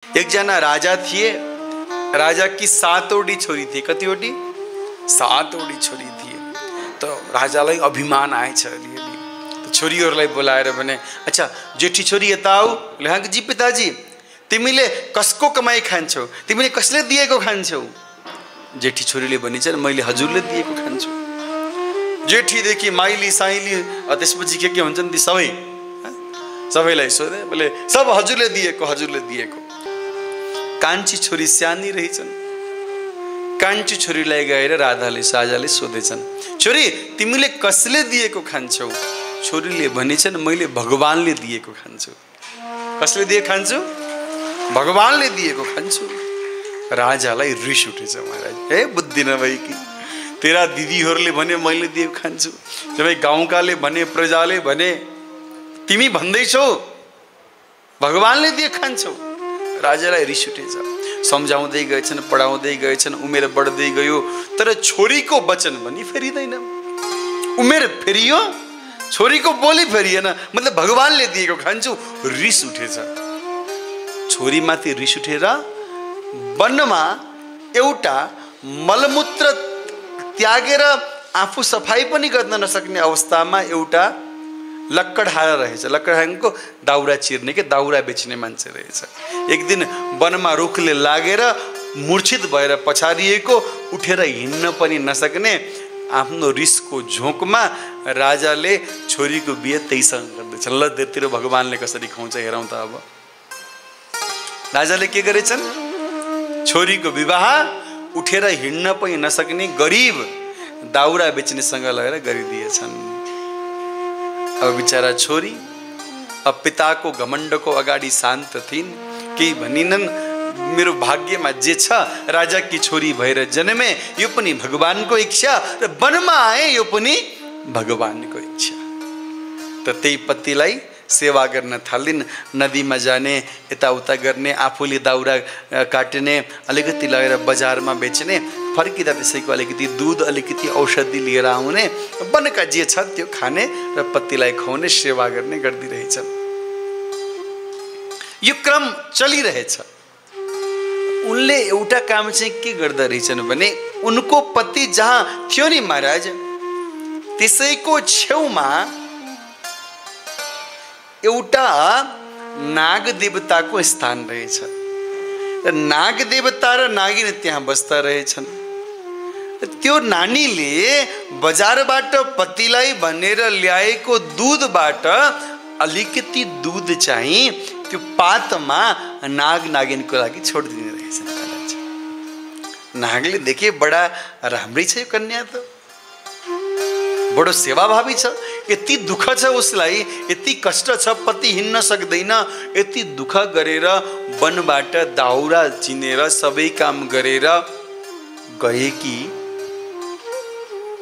एकजना राजा थिए। राजा की 7वटी छोरी थिए। कतिवटी? 7वटी छोरी थिए। तो राजालाई अभिमान आएछ अलिअलि। तो छोरीहरूलाई बोलाएर भने, अच्छा जेठी छोरी यता आऊ। हाँ जी पिताजी, तिमीले कसको कमाई खान्छौ? तिमीले कसले दिएको खान्छौ? जेठी छोरीले भनिन्छ, मैले हजुरले दिएको खान्छु। जेठीदेखि माइली साइली त्यसपछि के हुन्छन् ती सबैलाई सोधे, बोले सब हजुरले दिएको, हजुरले दिएको। कान्छी छोरी सानी रहेछन्। कान्छी छोरीलाई गएर राजाले सोधेछन्, छोरी तिमीले कसले दिएको खान्छौ? छोरीले भनिन्छन्, मैले भगवानले दिएको खान्छु। कसले दिएको खान्छु? भगवानले दिएको खान्छु। राजालाई रिस उठेछ। महाराज, हे बुद्धि नभएकी, तेरा दिदीहरूले भने मैले दिएको खान्छु, जब गाउँकाले भने, प्रजाले भने, तिमी भन्दैछौ भगवानले दिएको खान्छौ। राजालाई रिस उठेछ। सम्झाउँदै गएछन्, पढाउँदै गएछन्, उमेर बढ्दै गयो, तर छोरीको वचन पनि फेरिँदैन। उमेर फेरियो, छोरीको बोली फेरिएन, मतलब भगवानले दिएको खान्छु। रिस उठेछ। छोरीमाथि रिस उठेर वनमा एउटा मलमूत्र त्यागेर आफू सफाई पनि गर्न नसक्ने अवस्थामा एउटा लक्कडहारा रहेछ। लक्कडहाराको दाउरा चिर्ने के दाउरा बेच्ने मान्छे रहेछ। एक दिन वनमा रुखले लागेर मूर्छित भएर पछारिएको, उठेर हिँड्न पनि नसक्ने आफ्नो रिसको झोकमा राजाले छोरीको बिहे त्यहीसँग गर्दैछ। ल तेरो भगवानले कसरी खुवाउँछ हेरौँ त। अब राजाले के गरेछन्? छोरीको विवाह उठेर हिँड्न पनि नसक्ने गरिब दाउरा बेच्नेसँग लगेर गरिदिएछन्। अब बिचारा छोरी अब पिताको घमण्डको अगाडि शान्त थिइन्। केही भनिनन्, मेरो भाग्यमा जे छ राजाकी छोरी भएर जन्मे, यो पनि भगवानको इच्छा, र वनमा आए यो पनि भगवानको इच्छा। त त्यही पतिलाई सेवा गर्न थालिन्। नदीमा जाने, यताउता गर्ने, आफूले दाउरा काट्ने, अलिकति लगेर बजारमा बेच्ने, फर्किँदा त्यसैको अलिकति दुध, अलिकति औषधि लिएर आउने, वनका जे छ त्यो खाने र पतिलाई खुवाउने, सेवा गर्ने गर्दिरहेछन्। यो क्रम चलिरहेछ। उनले एउटा काम चाहिँ के गर्दा रहेछन् भने, उनको पति जहाँ थियो नि महाराज, त्यसैको छेउमा एउटा नाग देवताको स्थान रहेछ। नाग देवता र नागिनी त्यहाँ बस्दा रहेछन्। त्यो नानीले बजारबाट पतिलाई भनेर ल्याएको दुधबाट अलिकति दुध चाहिँ त्यो पातमा नाग नागिनको लागि छोडिदिने रहेछन्। नागले देखे बडा राम्रै छ यो कन्या, त बडो सेवाभावी छ। यति दुःख छ उसलाई, यति कष्ट छ, पति हिँड्न सक्दैन, यति दुःख गरेर वनबाट दाउरा चिनेर सबै काम गरेर गए कि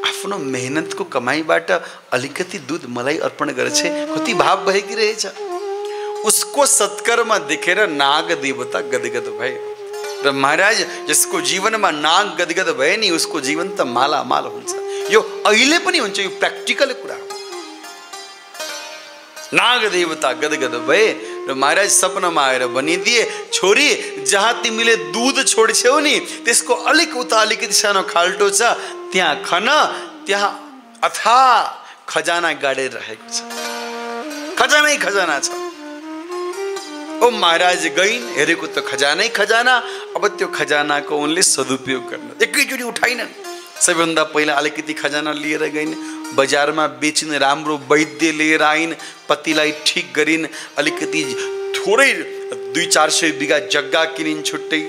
आफ्नो मेहनतको कमाईबाट अलिकति दूध मलाई अर्पण गरेछ। कति भाव भएकी रहेछ। उसको सत्कर्म देखेर नाग देवता गदगद भए। र महाराज, जसको जीवनमा नाग गदगद भए नि, उसको जीवन त मालामाल हुन्छ। यो अहिले पनि हुन्छ, यो प्र्याक्टिकल कुरा हो। नाग देवता गदगद भए र महाराज सपनामा आएर भनिदिए, छोरी जहाँ तिमीले दूध छोड्छौ नि त्यसको अलिक उता अलिकति सानो खाल्टो छ, त्यहाँ खन, त्यहाँ अथाह खजाना गाडेर राखेको छ। खजानै खजाना छ। ओ महाराज गइन्, हेरेको त खजानै खजाना। अब त्यो खजानाको उनले सदुपयोग गर्न एकैचोटि उठाइनन्। सबैभन्दा पहिला अलिकति खजाना लिएर गइन्, बजारमा बेचिन, राम्रो वैद्य लिएर आइन्, पतिलाई ठिक गरिन्, अलिकति थोरै 200-400 बिघा जग्गा किनिन् छुट्टै,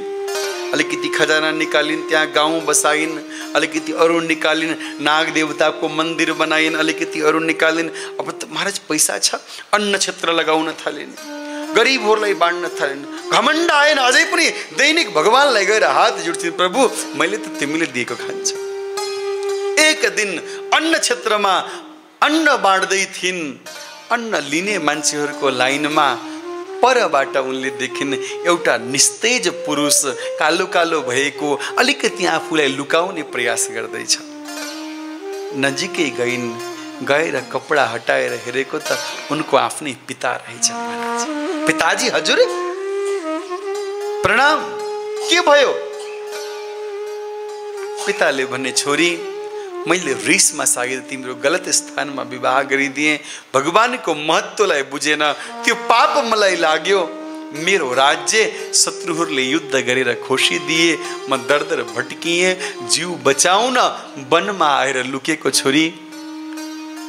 अलिकति खजाना निकालिन्, त्यहाँ गाउँ बसाइन्, अलिकति अरू निकालिन्, नाग देवताको मन्दिर बनाइन्, अलिकति अरू निकालिन्। अब त महाराज पैसा छ, अन्न क्षेत्र लगाउन थालिन्, गरिबहरूलाई बाँड्न थालिन्। घमण्ड आएन, अझै पनि दैनिक भगवानलाई गएर हात जोड्थिन्, प्रभु मैले त तिमीले दिएको खान्छ। एक दिन अन्न क्षेत्रमा अन्न बाँड्दै थिइन्। अन्न लिने मान्छेहरूको लाइनमा परबाट उनले देखिन् एउटा निस्तेज पुरुष, कालो कालो भएको, अलिकति आफूलाई लुकाउने प्रयास गर्दैछ। नजिकै गइन्, गएर कपडा हटाएर हेरेको त उनको आफ्नै पिता रहेछ। महाराज, पिताजी हजुर प्रणाम, के भयो? पिताले भने छोरी मैले रिसमा सायद तिम्रो गलत स्थानमा विवाह गरिदिएँ, भगवानको महत्त्वलाई बुझेन, त्यो पाप मलाई लाग्यो, मेरो राज्य शत्रुहरूले युद्ध गरेर खोसिदिए, म दरदर भट्किएँ, जीव बचाउन वनमा आएर लुकेको छोरी,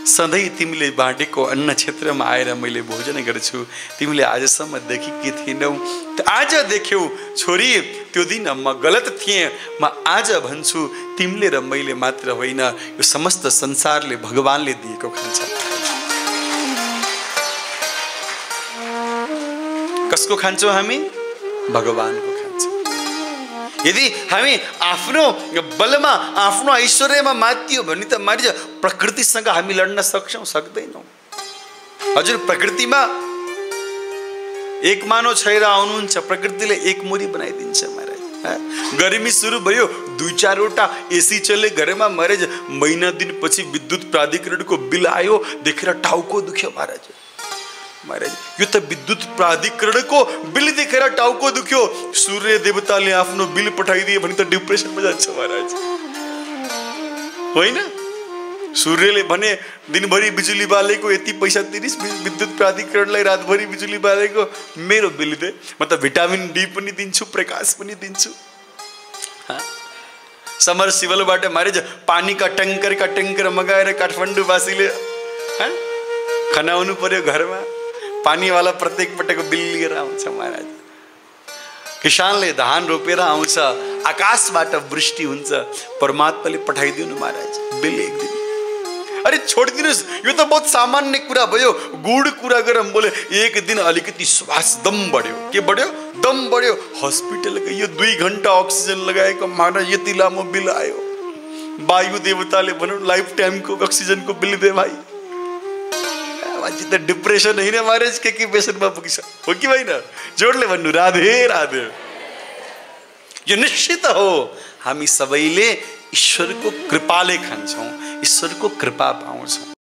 सधैँ तिमीले बाँडेको अन्न क्षेत्रमा आएर मैले भोजन गर्छु, तिमीले आजसम्म देखेकी थिएनौ, आज देख्यौ छोरी, त्यो दिन म गलत थिएँ, म आज भन्छु तिमीले र मैले मात्र होइन, यो समस्त संसारले भगवानले दिएको खान्छ। कसको खान्छौँ हामी? भगवानको खान्छौँ। यदि हामी आफ्नो बलमा आफ्नो ऐश्वर्यमा मातियो भने त मारिज प्रकृतिसँग हामी लड्न सक्छौँ? सक्दैनौँ। हजुर, प्रकृतिमा एक मानव छैर आउनुहुन्छ, प्रकृतिले एक मुरी बनाइदिन्छ महाराज। गर्मी सुरु भयो, 2-4वटा एसी चले घरमा महाराज, महिना दिन पछि विद्युत प्राधिकरणको बिल आयो, देखेर टाउको दुख्यो महाराज। महाराज यो त विद्युत प्राधिकरणको बिल देखेर टाउको दुख्यो, सूर्य देवताले आफ्नो बिल पठाइदिए भने त डिप्रेसनमा जान्छ महाराज, होइन? सूर्यले भने दिनभरि बिजुली बालेको यति पैसा तिरिस, विद्युत प्राधिकरणलाई रातभरि बिजुली बालेको मेरो बिल दे, म त भिटामिन डी पनि दिन्छु, प्रकाश पनि दिन्छु। समरसिबलबाट महाराज पानीका ट्याङ्कर मगाएर काठमाडौँवासीले खनाउनु पर्यो घरमा, पानीवाला प्रत्येक पटक बिल लिएर आउँछ महाराज। किसानले धान रोपेर आउँछ, आकाशबाट वृष्टि हुन्छ, परमात्माले पठाइदिनु महाराज बिल एक दिन। अरे छोडिदिनुहोस्, यो त बहुत सामान्य कुरा भयो, गुड कुरा गरौँ बोले एक दिन अलिकति श्वास दम बढ्यो, के बढ्यो? दम बढ्यो, हस्पिटलको यो 2 घण्टा अक्सिजन लगाएको महाराज यति लामो बिल आयो, वायु देवताले भनौँ लाइफ टाइमको अक्सिजनको बिल दे भाइ। मान्छे त डिप्रेसन होइन महाराज, के पेसनमा पुगिस, हो कि होइन? जोडले भन्नु राधे राधे। यो निश्चित हो, हामी सबैले ईश्वरको कृपाले खान्छौँ, ईश्वरको कृपा पाउँछौँ।